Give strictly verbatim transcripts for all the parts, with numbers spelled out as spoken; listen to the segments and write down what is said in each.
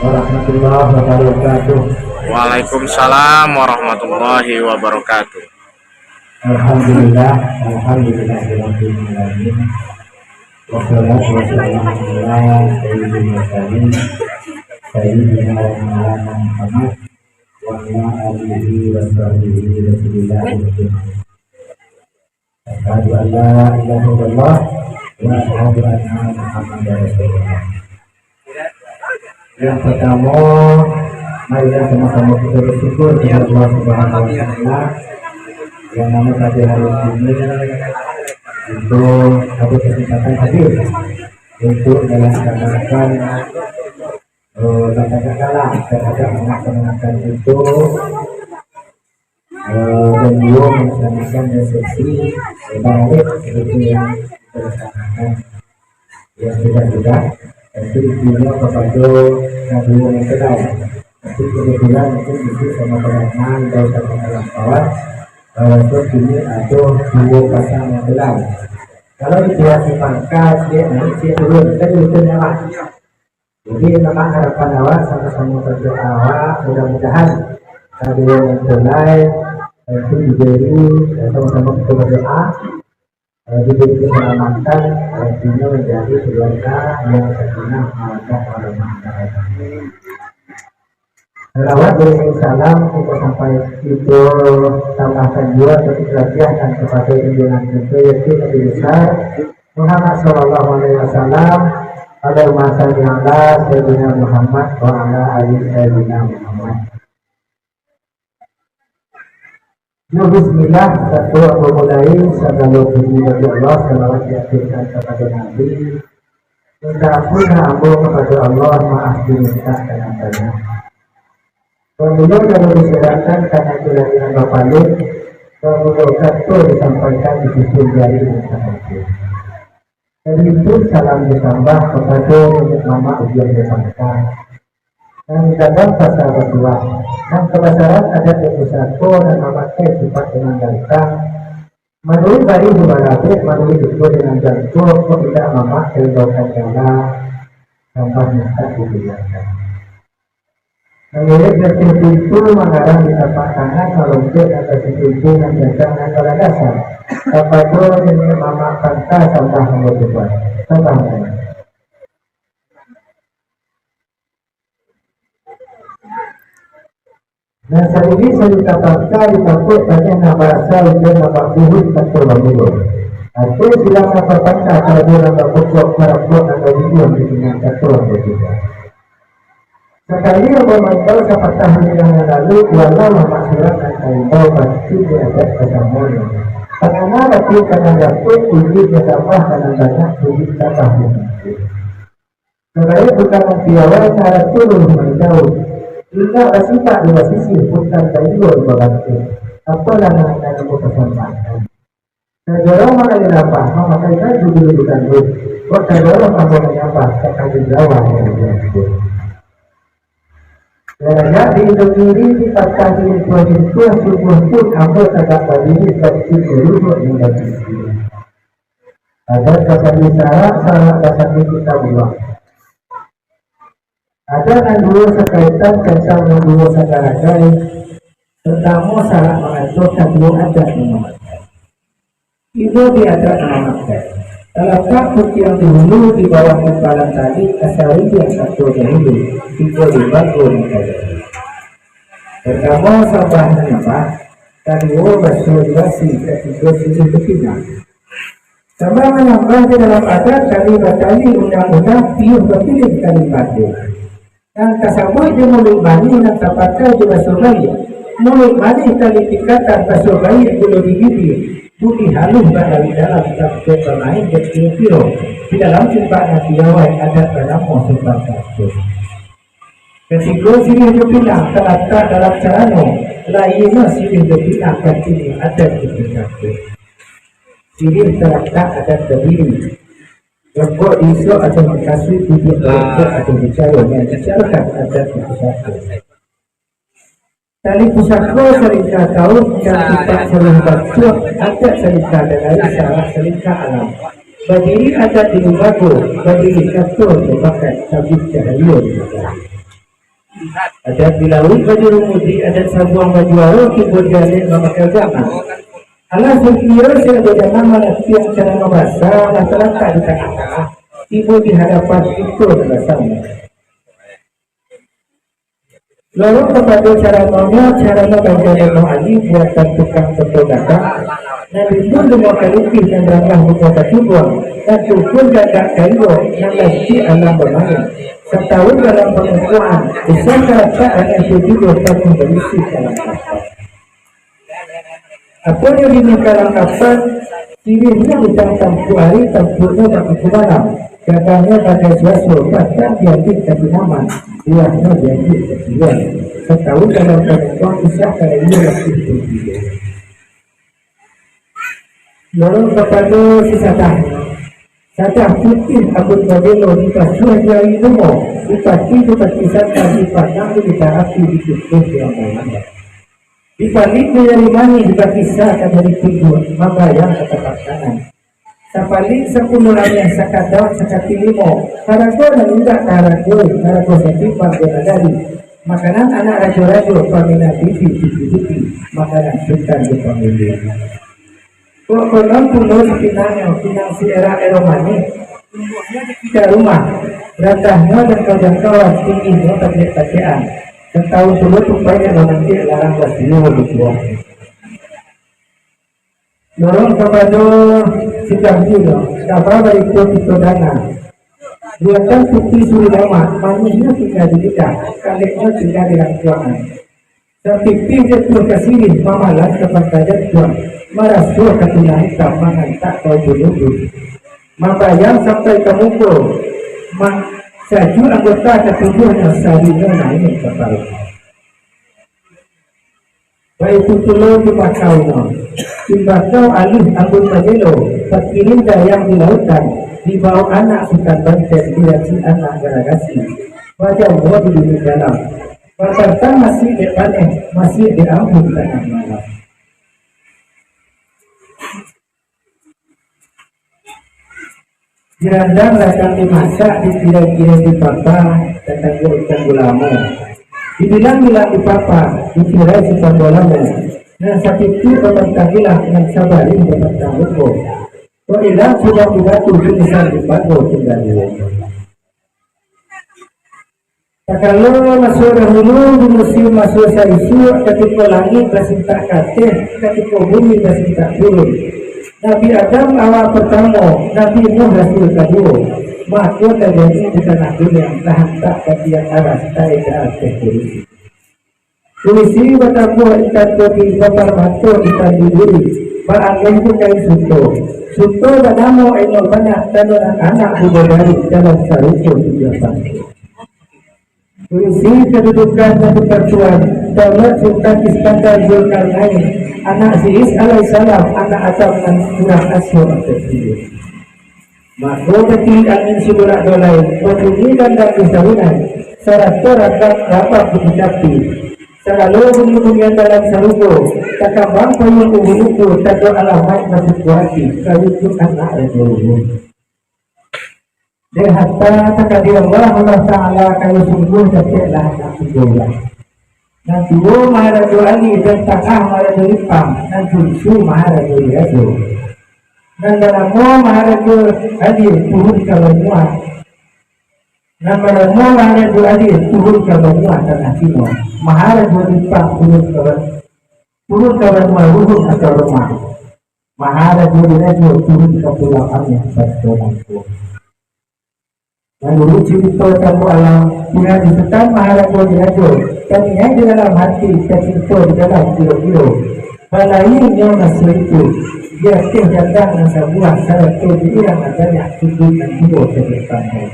Warahmatullahi wabarakatuh. Waalaikumsalam warahmatullahi wabarakatuh. Alhamdulillah, alhamdulillahirabbil alamin. Wassalatu wassalamu ala sayyidil mursalin, sayyidina wa maulana Muhammad, wa ala alihi wa sahbihi wa sallam. Asyhadu an la ilaha illallah wa asyhadu anna Muhammadar Rasulullah. Yang pertama, marilah sama-sama kita bersyukur kepada Allah Subhanahu wa Taala yang mana pada hari ini itu ada kesempatan hadir untuk melaksanakan, eh, katakanlah, terhadap melaksanakan itu, eh, dan beliau melaksanakan resepsi, eh, baralek seperti yang kita laksanakan yang sudah-sudah, tapi intinya kepada kedua mempelai. Tapi kebetulan mungkin itu sama pengaman dan sama kawan-kawan, eh, terus ini ada dua pasang mempelai. Kalau dibuat di pangkas, dia naik, dia turun, kan itu nyaman. Jadi, memang harapan awak sama-sama berdoa awak, mudah-mudahan kedua mempelai itu diberi, eh, sama-sama kita berdoa, eh, diberi keselamatan, eh, artinya menjadi keluarga yang sakinah, mawaddah, warahmah. Salawat dan salam kita sampai kita tambahkan juga untuk kelebihan kepada junjungan kita, yaitu Nabi besar Muhammad sallallahu alaihi wasallam. Allahumma shalli ala Sayyidina Muhammad wa ala ali Sayyidina Muhammad. Yo, bismillah, satu ambo mulai, sagalo puji bagi Allah, salawat diaturkan kepada Nabi. Minta ampun ambo kepada Allah, maaf diminta dengan banyak. Bamulo kalau diserahkan karena kelahiran bapaling, bamulo kato disampaikan di sisi jari dan tangan kiri. Dari itu salam ditambah kepada nenek mamak ujian di pangka. Nan gadang pasal batuah, nan kabasaran adat di pusako, nan mamakai sifat dengan gantang, manuruik bayi di balabek, manuruik duko dengan jangko, kok indak mamak kaimbaukan jala, tambah mintak ditinggakan. Mangilek jatuah pintu, mangarang di tapak tangan, malonjak ateh pintu nan gadang nan baladasan. Kapado nenek mamak pangka sambah ambo tuan. Sambah ambo. Nan saini sarita pangka ditakuak tanyah nan barasa ujian nan babuhun kato bamulo. Ateh silang nan bapangka, kalabo nan bapokok, parapok nan babubuah di tangah kato ambo tuan. Sakali ambo maimbau sapatah urang nan lalu, walau mamak surang nan taimbau, pasti di adat basamonyo. Pangana batua ka nan dapek, ujuik jo sambah ka nan banyak, ujuik tambah jo singkek. Sabaiak bukan nan piawai, narato luluih manjauah. Indak basipak di basisiah, bukan baiyo di babantuak. Apolah nan ka ambo pasambakan. Kajorong mangalih lambah, mamakai baju dulu ditanduang. Kok kajorong ambo manyambah, sakali jawa ambo diambiak. Darajat di Indomiri dipatah di lintuah-lintuah, subuah pun ambo tagak badiri, sancik di rubuak nan basisi. Adat basandi sarak, sarak basandi kitabullah. Adat nan duo sakaitan, tantang nan duo sagaragai. Partamo, sarak mangato, kaduo adat mamakai. Tibo di adat mamakai. Talatak putiang di hulu, di bawah timpalan tali, asa rindiang kato dahulu, tibo di bago nan tajadi. Partamo, sambah manyambah, kaduo, baso di basi, katigo, silih bapinang. Sambah manyambah di dalam adat, tali batali undang-undang, piuah bapilih tali patuah. Nan tasabuik jo muluik manih, nan tapakai jo baso baiak. Muluik manih tali tikatan, baso baiak gulo di bibia. Budi haluih bak lauik dalam, tampek bamain jo kiro-kiro. Di dalam timbak nan piawai, adat banamo sumpang kato. Katigo, silih jo pinang talatak dalam carano, lainyo silih jo pinang, katini adat di pusako. Silih talatak adat badiri. Gambok di isuak atau mangkasuik, duduak gambok atau bicaro, nan dicarokan adat di pusako. Tali pusako salingka kaum, nan tipak saluruah bantuak, adat salingka nagari, sarak salingka alam. Badiri adat di lumbago, badiri kato jo bakat, tabik cahayo di nagari. Adat di lauik bajurumuji, adat sabuang bajuaro, tibo di alek mamakai agama. Alah sukiro siap bajamaah, malatiang cara mambasa, lah talatak di tangah-tangah, tibo di hadapan kito nan basamo. Lorong kapado caramonyo, carano Banda Imam Ali, buatan tukang poto gadang, nan rimbun limo kalipih, nan ranggah bungo katibuang, nan tukun gagak kairo, nan lancik alam bamain. Satahun dalam pangukuhan, usah karatak angin tujuah, panuah barisi kalangkapan. Apo nan diminta langkapan, sirihnyo utang tampuak ari, tampuaknyo bak minggu malam, gagangnyo bagai suaso, batang diambiak ka tanaman, buahnyo diambiak ka tibuang. Satahun dalam pangukuhan, usah karayo lapih pun tibo. Lorong kapado si Sadah. Sadah putiah abun babelo, dipasuah di ari bungo, dipati-dipati santan, dipanggang di bara api, dikukuah di ambang-ambang. Dipalik di jari manih, dipakisa ka jari tunjuak, mambayang ka tapak kanan. Sapalik sapuluah ameh, sakadang sakati limo, harago nan indak taharagoi, harago satimbang jo nagari. Makanan anak rajo-rajo, paminan bibi, bibi-bibi, makanan sutan jo pangulu. Kok konon pulo di pinangnyo, pinang si era-ero manih, tumbuahnyo di kida rumah, randahnyo jangkau-jangkauan, tingginyo patek-patekan. Satahun pulo tupai dek manantiak, larang basiwo di guang. Lorong kapado si Gambir, kaba barito kito danga. Buatan puti suri lamak, manihnyo tingga di lidah, kaleknyo tingga di rangkuangan. Sapipih jatuah ka siriah, mamalas ka pangka jantuang, marasuah ka tulang itam, mangantak ka ubun-ubun. Mambayang sampai ka muko, ma-, sajuak anggota ka tubuahnyo, sarinyo naiak ka paruik. Baitu pulo timbakaunyo, timbakau aluih ambun babelo, pakirin dayang di lautan, dibawok anak sutan banten, diracik anak garagasi, bajamuah di bilik dalam, batantang masiak dek paneh, masiak dek ambun tangah malam. Jirandang ladang dimasak, ditirai-tirai dipapa, tatangguak ikan gulamo. Dibilang-bilang dipapa, ditirai si pambolamo. Nan sakitik babatang ilang, nan sabarih babatang luko. Kok ilang sudah dibatu, pingsan dipago tingga duo. Takalo maso dahulu, di musim maso saisuak, katiko langik basintak kateh, katiko bumi basintak turun. Nabi Adam awa partamo, Nabi Nuh rasul kaduo. Mako tajadi di tanah dunia, tahantak ka tiang aras, taeda ateh kurisi. Kurisi batabuah ikan kopi, baparmato ikan duri, baanggeh tu kain suto. Suto banamo Ainul Banat, tando nan anak bidadari, dalam sarugo tujuah pangko. Kurisi kadudukan nan dipartuan, daulat Sultan Iskandar Zulkarnain, anak Ziz alaihissalam, anak Adam nan kurang asuah ampek kilo. Mako, batilik angin sibulak dolai, babunyi gandang di sarunan, sarato ragak rabab bukik api. Sagalo bunyi-bunyian dalam sarugo, takambang payuang ubun-ubun, tando alamaik basuko ati, ka wujud anak rajo ulun. Dek harta takdir Allah, Allah Ta'ala kayo sungguah, dapeklah anak tigo urang. Nan tuo Maharajo Ali, nan tangah Maharajo Lipang, nan bunsu Maharajo Dirajo. Nan banamo Maharajo Ali turun ka banua. Nan banamo Maharajo Ali turun ka banua tanah Cino. Maharajo Lipang turun ka ba-, turun ka banua Luhun atau Roma. Maharajo Dirajo turun ka Pulau Ameh, Bantuan Angkuh. Manuruik curito tamu alam, pihak di Sutan Maharajo Dirajo, taniaik di dalam hati, tacinto di dalam gilo-gilo. Balainyo maso itu, di ateh gandang nan sabuah, sarato di urang nan banyak, tubuik nan tibo ka di ateh.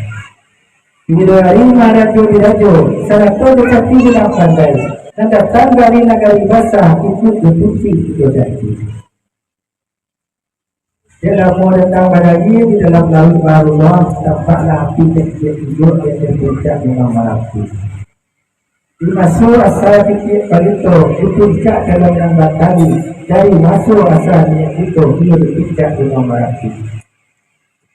Bidadari Maharajo Dirajo, sarato jo Cati Bilang Pandai, nan datang dari nagari basa, ikut jo putih jo janji. Dek lamo datang badayia di dalam lauik barulah, tampaklah api tengkek tunjuak di ateh puncak Gunung Marapi. Di maso asa titiak palito, di puncak dalam nan batali, dari maso asa niat kito, iyo di puncak Gunung Marapi.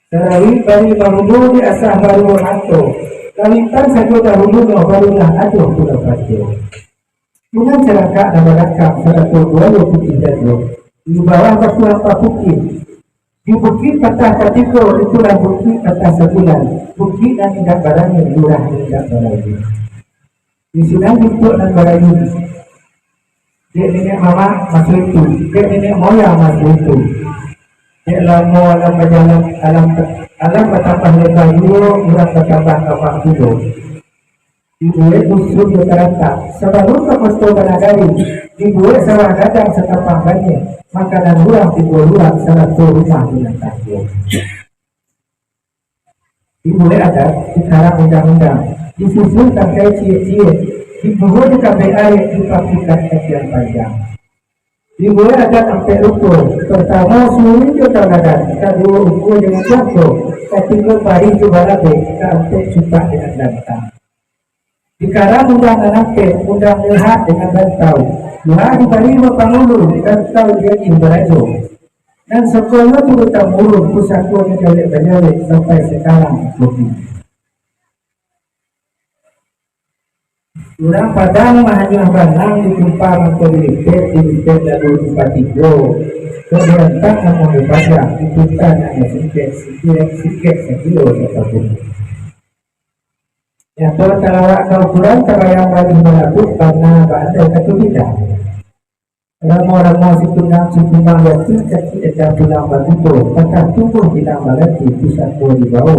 Sarawik bari barubo di asah baruo mato, Kawitan sajo dahulunyo, barulah ado pulau Pajo. Pinang carangkak nan balakang, sarato buayo putiah jago. Di bawah batuang papukik, di bukik patah katigo, itulah bukik patah sabulan. Bukik nan indak barani, lurah nan indak barayu. Di sinan juntuak nan barayu. Dek niniak mamak maso itu, dek niniak moyang maso itu. Dek lamo alam bajalan, alam, alam batambah leba juo, urang batambah kamah juo. Dibuek dusun jo taratak, sabalun ka koto banagari, dibuek sawah gadang satapang baniah, makanan urang tibo urang, sarato rumah binatang juo. Dibuek adat, dikarang undang-undang, disusun tangkai ciek-ciek, dibuek di kabek aek, dipakikan kaciang panjang. Dibuek adat ampek rupo, partamo suri jo tauladan, kaduo ukua dengan jangko, katigo parih jo balabeh, kaampek cupak dengan lantang. Dikarang undang nan ampek, undang nyo hak dengan rantau. Lah dibari bapangulu, rantau diagih barajo. Nan sakonyo turun tamurun, pusako nyo jawek bajawek sampai sakarang ko. Urang Padang mahanyuah banang, ditumpa mangko dilipek, dilipek lalu dipatigo. Kok dirantang namo dipadang, diputa namo singkek, singkek, singkek sakilo satabuah. Nyato talawak ka ukuran, tabayang balih balabuik, bana baandai ka tubidah. Ramo-ramo sikunang sikumbang yatim, kaki eda pulang baguto, patah tumbuah bilang baganti, pusako dibawo.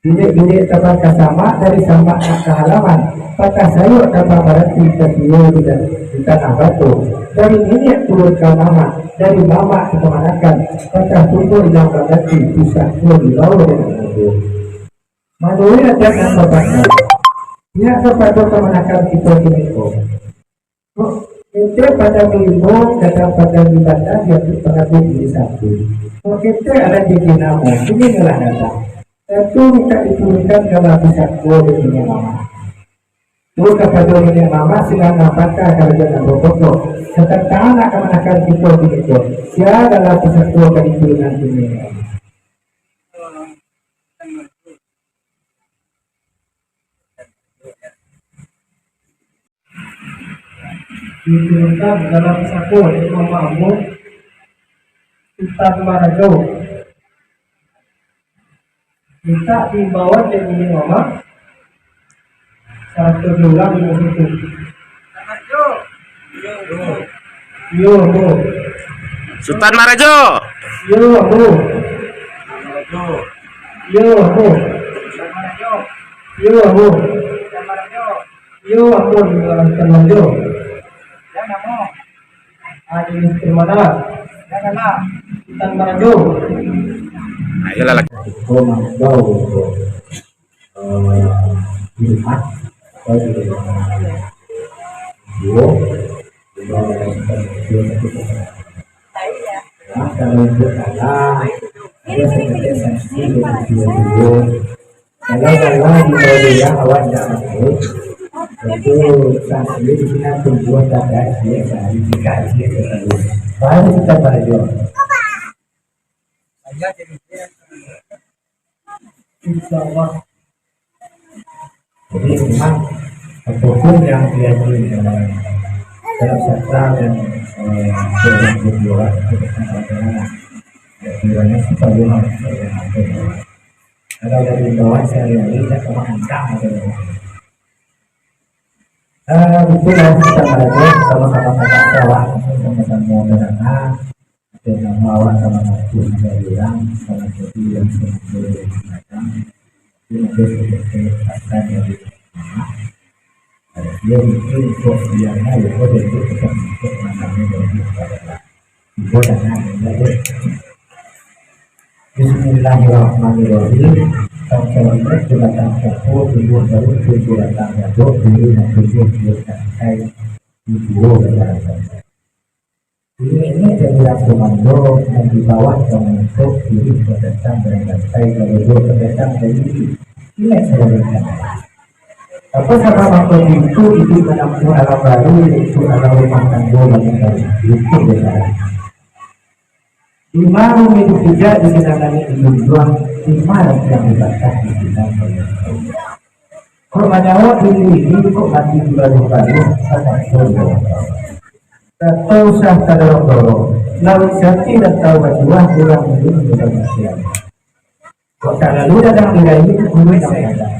Bilik-bilik tabang ka samak, dari samak nak ka halaman, patah sayok tabang baranti, katiyo di, di tanah batu, dari niniak turun ka mamak, dari mamak ka kamanakan, patah tumbuah bilang baganti, pusako dibawo dengan anggo. Manuruik adat nan babana, pihak kapado kamanakan kito kini ko. Kok ketek padang limo, gadang padang di banda, diambiak pangabuik di satu. Kok ketek adat gigi namo, kini lah datang. Tantu mintak diturunkan ka lah pusako di niniak mamak. Tu kapado niniak mamak, silang nan pakar karajo nan bapokok. Satantang nak kamanakan kito kini ko, sia dalam pusako ka diturunkan kini. Diturunkan dalam pusako dek mamak ambo, Sutan Marajo. Mintak diimbauan dek niniak mamak, sarato diulang di muko tu. Yo, ambo. Sutan Marajo. Yo, ambo. Yo, ambo. Yo, ambo. Yo, ambo. Sutan Marajo. Adi Sutan Marajo. Sutan Marajo. Ayolah, lah. Ko mangkau ko, eh, Jumat, atau di rumah. Duo, duo, duo, duo, duo, duo. Nah, kalau itu salah, ada sedikit sanksi dari duo-duo. Kalau, kalau di bawah dia awak tidak masuk, itu sanksi di sini tumbuah tanda dia sehari tiga hari sekali. Baru kita belajar. Insya Allah. Jadi memang apapun yang diakui dalam, dalam sastra dan, eh, dalam perjuangan, ya, kiranya kita memang, eh, ada dari bawah sehari-hari, tidak sama angka atau, eh, itulah kita belajar sama-sama kata awak, sama-sama mendengar. Atau nama awak sama satu dari orang, sama satu yang sama dari orang. Itu nanti sebagai akan dari dia mungkin untuk dia mau, dia itu tetap untuk menangani dari orang. Itu jangan, ya, ya. Bismillahirrahmanirrahim. Tangkal itu datang kapur, tumbuh daun, tumbuh batang gadok, duri nan tumbuh di tangkai, tumbuh batang gadok. Ini, ini jadi rasa mando, nan di bawah ka mangko, kiri ka datang dari lantai, kalau dua ka datang dari kiri. Ingat sabagai kata. Apa sabab mangko pintu iduik manampuah alam baru, yaitu alam rumah tanggo banyak baru. Itu dia salah. Lima rumik dipijak di sinan langik dijunjuang, lima rantiang dibantah di sinan baliak. Kok manyawak diri-diri, kok mati dibaluah-baluah, sakato di bawah. Kato usah tadorong-dorong, lauik sati rantau bajuah, urang ulun di bawah siang. Kok talalu dadang dirayi, bulu nan gadang.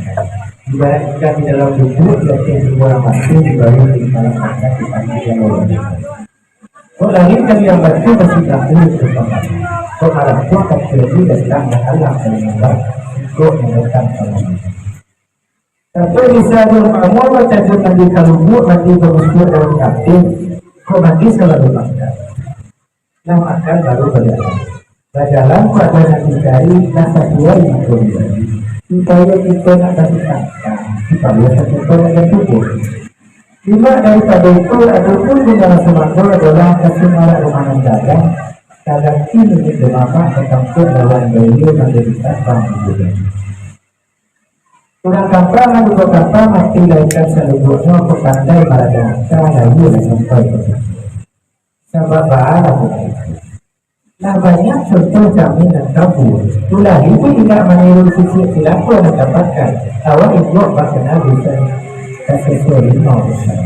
Ibarat ikan di dalam lubuak, di ateh ribuan batu, di bawah di dalam tanah, di tanah yang lorong. Kok lari ka liang batu, basimbah ulun ka pamali. Kok marampok ka kiri, datang ka alam ka limbalah, kok mandatang ka lambu. Tapi bisa jo pamo, batajun mandi ka lubuak, mandi bamusuak dalam kaping, kok mandi salalu makan. Lah makan baru bajalan. Bajalan kok ado nan dicari, lah sasuai mako dibali. Supayo kito nak basitangkah, supayo sakito nak batubuah. Limak daripado itu, adopun Bunda Rasumando adolah kasumarak rumah nan gadang, taganti niniak jo mamak ka tampek lawan baiyo mandarita pangguguran. Urang kampang anu bakapa mati, laikan salubuaknyo kok pandai maradang aka, layie lah sampai ka situ. Sabab baa lah bukan itu. Lah banyak contoh jamin nan tabua. Ulah ibu indak maniru sisiak cilako nan dapatkan, awak ibuak bakana bisa kaseso limo besar.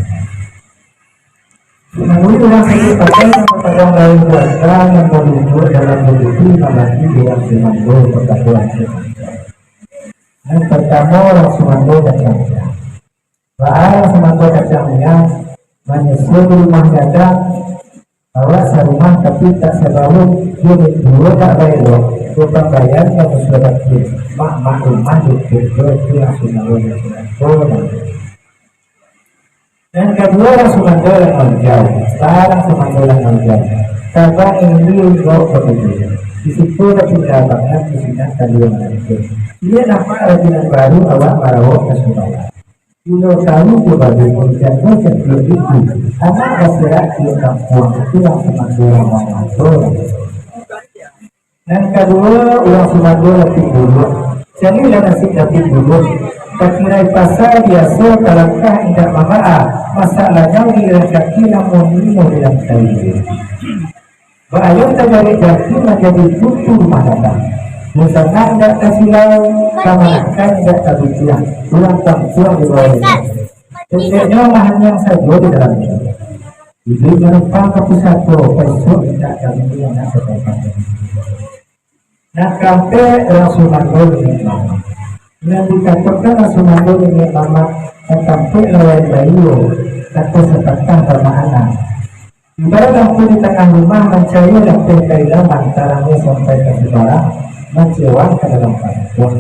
Namun urang sakik pakai nan bapadang lain keluarga, nan balubuak dalam badudu, mambagi urang sumando kapado angkek. Nan partamo, urang sumando kacang miang. Baa urang sumando kacang miang, manyusun rumah gadang, awak sarumah tapi tak sabaruak, jo mintuo tak baelok, jo pambayar ka musuah bakeh, mak-mak rumah jo kek jo tu urang sumando nan cilako. Nan kaduo, urang sumando Langau Ijau, sarang sumando Langau Ijau, tabang tinggi untuak bakudo. Di siko batingga bangat, di sinan kalua mananti. Iyo nampak rajo nan baru, awak marawok ka Sumbawa. Bilo tawu jo baru, jangan sampai itu. Anak basirak di kampuang, itu urang sumando Langau Ijau. Nan kaduo, urang sumando Lapik Buluak. Caliaklah nasib Lapik Buluak. Bakirai pasa biaso, talangkah indak mambaa, masak lanyau di lilan kaki, namun limo di lantai. Baayun tajarek jati, manjadi putu rumah gadang. Busana indak tasilau, kamanakan indak tabikiang, urang kampuang di bawah. Pendeknyo, maanyang sajo di dalam. Iduik manumpang ka pusako, paisuak mintak kami anak bapapahan. Nan kaampek, urang sumando niniak mamak. Nan dikatokan urang sumando niniak mamak, satampek lawan baiyo, kato sapatah bamakna. Ibarat lampu di tangah rumah, mancayo lapeh ka ilaman, tarangnyo sampai ka subarang, manciwang ka dalam kampuang.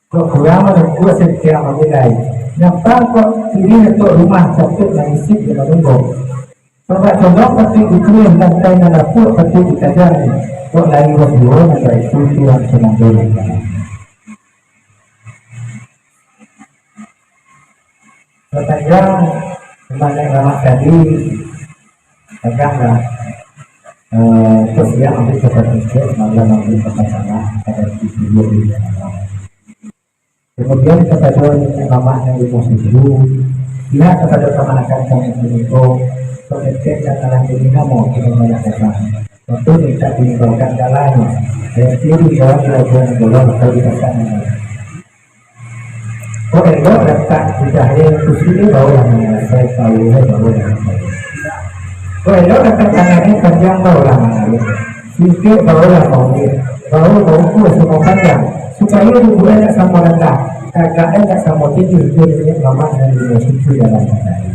Kok kurang manungkuk satiok mamilai, nyampang kok iri letak rumah, sapik mangisik di manunggu. Tombak condong patuik dituih, lantai nan rapuak patuik dikajang, kok lai waduo nan baitu, tu urang sumando. Sapanjang rumah niniak mamak tadi, kadang lah, eh, kok siang ambo ka pancek, malam ambo ka pasanak, kadang tigo di rumah. Kamudian, kapado niniak mamak nan limo suku, pihak kapado kamanakan kami kiniko, paketek nan alah jadi namo, kini banyak datang. Tantu mintak diimbaukan ka lahnyo, dan kiri kawan di labuah nan golong atau di pasar nan lain. Kok elok latak lidahnyo kusuik, baolah manyalasai, paluahnyo baolah manyalasai. Kok elok latak tangannyo panjang, baolah mangaruik. Singkek, baolah maulik. Bao baukua samo panjang, supayo duduak indak samo randah, tagak indak samo tinggi, jo niniak mamak nan limo suku dalam sadari.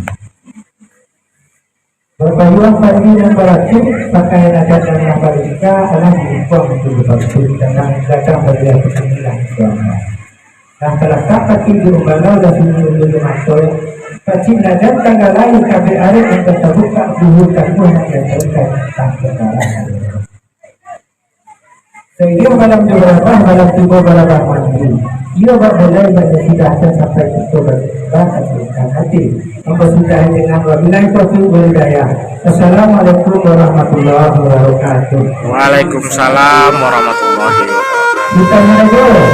Bapayuang padi nan baratuih, pakaian adat nan mambalingka, alah diipuang untuak dipatuik, datang, datang baliak ka siko lah. Lah talatak patuik di umbalau, lah sunyi ulu di mantoi, pacik nagan tanggalai, kabek arek nan ka tabukak, buhua karuah nan ka taingkek, tangkek darah. Sairing malam jo barabah, malam tibo barabah mandi. Iyo bak mulai, bak sasudahkan sampai kito ba-, bakasiakan ati. Ambo sudahi dengan wabillahi taufiq wal hidayah. Assalamualaikum warahmatullahi wabarakatuh. Waalaikumsalam warahmatullahi wabarakatuh. Kita mana dulu?